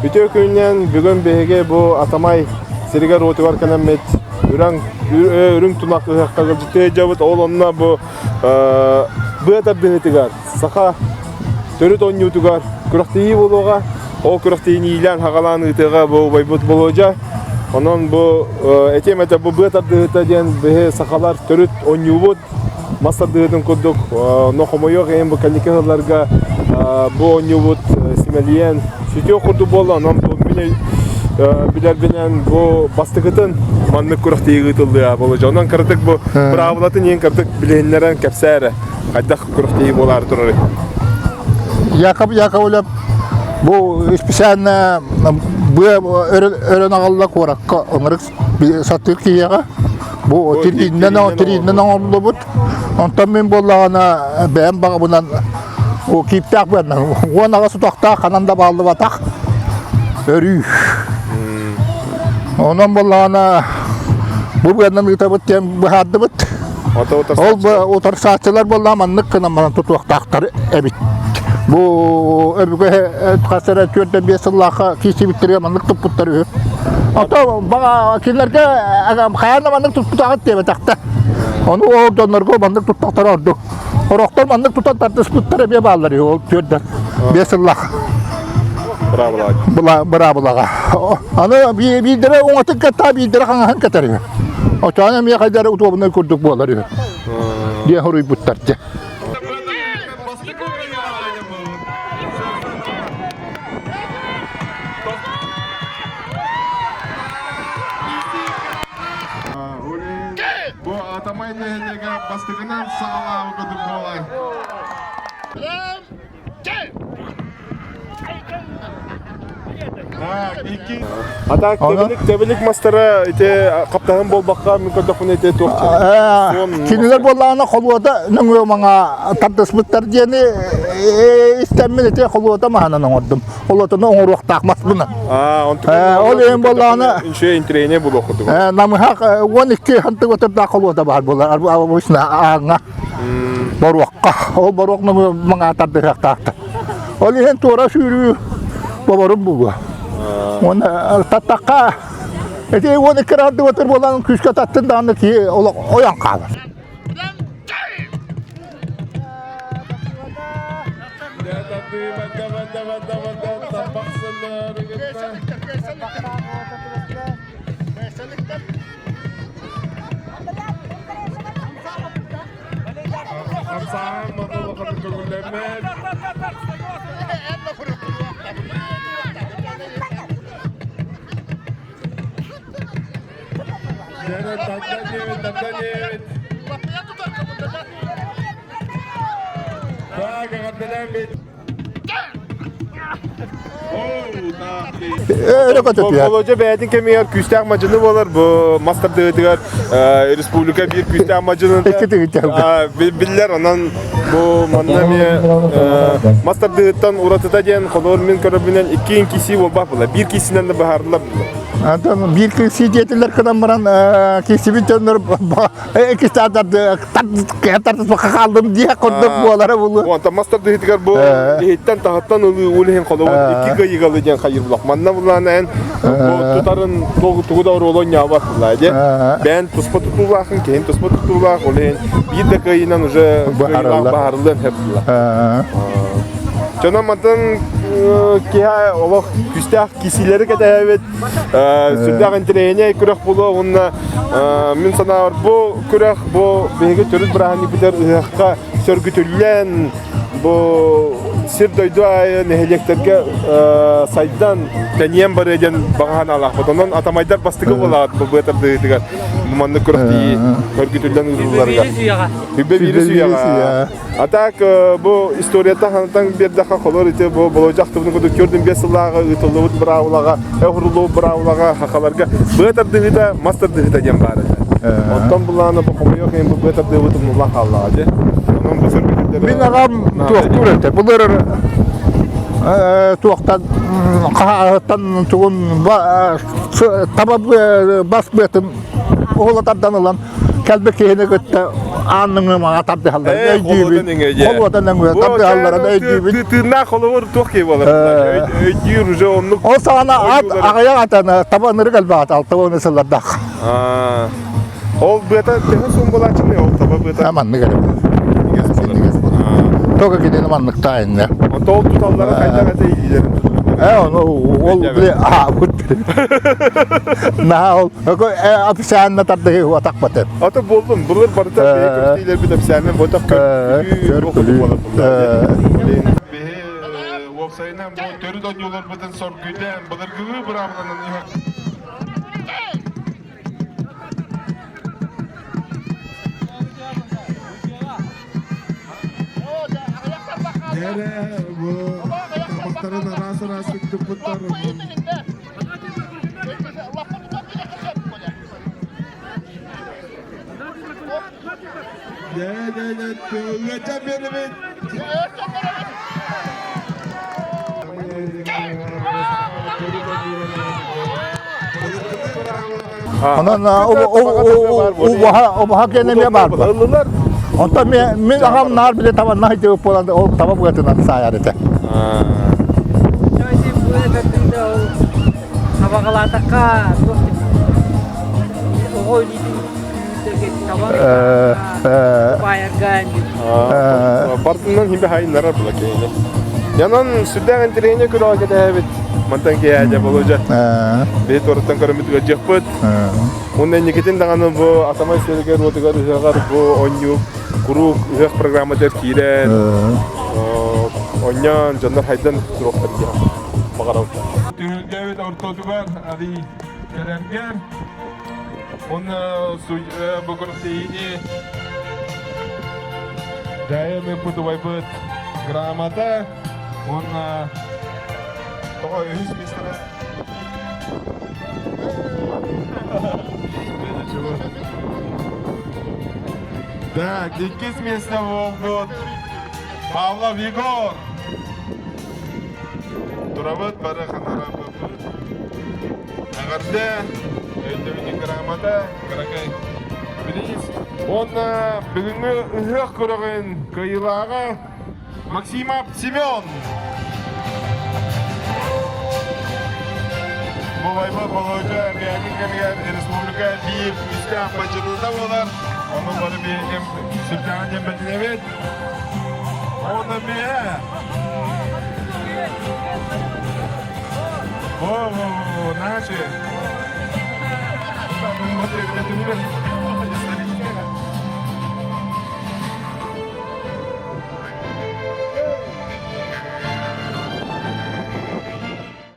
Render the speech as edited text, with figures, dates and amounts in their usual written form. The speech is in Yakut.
Үтүө күнүнэн бүгүн биһиги бу Атамай сиригэр-уотугар кэлэммит үрүҥ үрүҥ тунах ыһыахха ыалдьыттыы сылдьабыт. Ол онно бу быа тардыһыытыгар саха төрүт оонньуутугар күрэхтэһии буолуоҕа. Ол күрэхтэһиини иилээн-хаҕалаан ыытыаҕа бу убайбыт Болуодьа. Онон бу этиэм этэ бу быа тардыһыыта диэн биһи сахалар төрүт оонньуубут. Мас тардыһыытын курдук, но хомойуох иһин бу кэнники сылларга бу оонньуубут симэлийэн сүтүөх курдук буолла. Онон бу мин билэрбинэн бу бастакытын маннык күрэхтэһии ыытыллыа Болуодьа. Онон кыратык бу быраабылатын иһин кыратык билиһиннэрэн кэпсээ эрэ. Хайдах күрэхтэһии буолаары турарый? Яков Яковлев бу специально быа өрөн аҕалла куоракка ынырык сатыыр киһиэхэ бу тирииннэн тирииннэн оҥорлубут онтон мин буоллаҕына бэйэм баҕабынан кииптээх быаннан 18 утахтаах ханан да бааллыбатах өрүү онон буоллаҕына бу быаннан ыытабыт диэн быһаардыбыт Ол утарсааччылар буоллаҕа маннык гынан баран тутуохтаахтар эбит. Бу өбүгэ хас эрэ 4-5 сыллаахха киирсибиттэригэр маннык туппуттар үһү. Ото кинилэргэ хайаан да маннык туппутаҕыт диэбэтэхтэр. Ону ол дьоннорго маннык туттахтара ордук. Орохтор маннык тутан тардыспыттар эмиэ бааллар үһү ол 4-5 сыллаах быраабылаҕа. Аны биирдэрэ уҥатын кэтта, биирдэрэ хаҥаһын кэтэр үһү. Очоон эмиэ хайдары утуобунай курдук буолар үһү. Диэн хоруйбуттар дьэ. Бу Атамай нэһилиэгэ бастакынан саҕалаабыт курдук буолар. А так тэбилик тэбилик мастара ити хаптаһын буолбакка мин көрдөхпүнэ ити туох Кинилэр буоллаҕына холуода нөҥүө маҥа тардыспыттар диэни истэммин ити холуода маһынан оҥордум. Холуотаны оҥоруохтаах маспынан. Ол иһин буоллаҕына үчүгэй интириэһинэй буолуох курдук. Намыһах 12 сантиметрдаах холуода баар буолар обычно ааҥҥа. Боруокка. Ол боруок маҥаа тардыһыахтаахтар. Ол иһин туора сүүрүү боборум буолуо. Уонна таттахха ити 12 раундыбытыр буолан күүскэ таттын даҕаны киһи олох ойон хаалар. Хамсааһын матыллахата көҥүллэммэт. Так, эҕэрдэлээн Өрө көтөтүө. Болодьа бэйэтин кэмигэр күүстээх мадьыны буолар. Бу мас тардыытыгар республика биир күүстээх мадьыны биллэр. Онон бу манна эмиэ мас тардыытыттан уратыта диэн холобур мин көрөрбүнэн икки киси буолбат була. Биир кисинэн да быһаарыллар була. Антон биир киси диэтилэр гынан баран кисибит дьоннор тардыспакка хааллым диэх курдук буолара булу. Онтон мас тардыһыытыгар бу иһиттэн таһыттан ылыы ол иһин холобур икки кыайыгалы диэн хайырлах. Манна булаан эн бу тутарын тугу да оруолу оонньообот була дии. Бэйэн туспа тутуулаахын, киһин туспа тутуулаах, ол иһин биир да кыайыынан уже кыайыылаах баһарыллыан сөп була. Дьоно мантан киһи олох күүстээх кисиилэри кэтэһэбит. Сүрдээх интэриэһинэй күрэх буолуо уонна мин санаабар бу күрэх бу биһиги төрүт бырааһынньыкпытыгар ыһыахха сөргүтүллэн бу сир-дойду аайы нэһилиэктэргэ сайдан тэнийэн барыа диэн баҕа санаалаахпыт. Онон атамайдар бастакы буолаҕыт бу быа тардыһыытыгар маннык күрэхтэһии сөргүтүллэн ыытылларыгар. Үбэ биирис үйэҕэ. А так бу историята ханатан биэрдэххэ холор ити бу Болуодьа ахтыбытын курдук 45 сыллааҕы ыытыллыбыт быраабылаҕа, оһуруллубут быраабылаҕа хахаларга быа тардыһыыта, мас тардыһыыта диэн баар этэ. Онтон булаана бу хомойуох иһин бу быа тардыыбыт умнуллан хааллаҕа дии. Онон бу сөргүтүллэр Мин аҕам туохтуур этэ. Былыр туохтан хаһаахыттан тугун таба бас быатын уһула тардан ылан. кэлбит киһини кытта аан нөҥүө тардыһаллар өйдүүбүт. Холуота нөҥүө тардыһалларын өйдүүбүт. Тыыннаах холобур туох киһи буолар? Өйдүүр уже оннук. Ол саҕана ат аҕыйах атаны таба ынырык элбэҕэ 60 сыллардаах. Ол быата төһө суум буолааччыный ол таба быата? Маннык эрэ. Только кинини манныктаа иннэ. Онто ол туталлара хайдах этэ илиилэрин Э, ону ол били аабыт. Наһаа ол официально тардыһыы уотахпатын. Ата буоллун, былыр барыта бэйэ көстүүлэрбит официально ботах көрүү буолар Биһи уопсайынан бу төрүт оонньууларбытын соргүтэн, былыргылыы быраабыланан Дьэ бу табахтарын араас-араастык туппуттар. Дьэ, дьэ, дьэ, ыачан биэрдибит. Онон убаһа убаһа киэнэ эмиэ баар буолар. Онтон мин аҕам наар били табанна сылдьыбыт буолан ол таба быатынан саайар этэ. Табаҕалаатахха оҕо илиитин Бартынан химбе хайыннарар була кейини. Янан сүрдээх интэриэһинэй күрэҕэ кэтэһэбит. Мантан киһээдэ болужа. Биһи туораттан көрөммүт ыалдьыахпыт. Уонна инникитин даҕаны бу Атамай сиригэр уотугар ыһыаҕар бу оонньуу куруук ыһыах программатыгар киирэн оонньоон дьоннор хайдан туруохтар диэн баҕарабыт. Түһүлгэбит ортотугар арый кэлэргэр Уонна бу күрэхтэһиини дьайан ыыппыт убайбыт грамота уонна тоҕо үһүс миэстэҕэ Так, иккис миэстэ буолбут Павлов Егор. Турабыт бары ханарабыт. Эҕэрдэ, өйдөбүнньүк грамота, кыракый бириис уонна бүгүҥҥү ыһыах күрэҕин кыайыылааҕа Максимов Семен. Бу Болуодьа бэйэтин кэмигэр республика биир күүстээх бадьылыыта буолар. Ону бары биһиги сүрдээҕин диэн бэтинэбит. Уонна миэхэ Во-во-во, наши.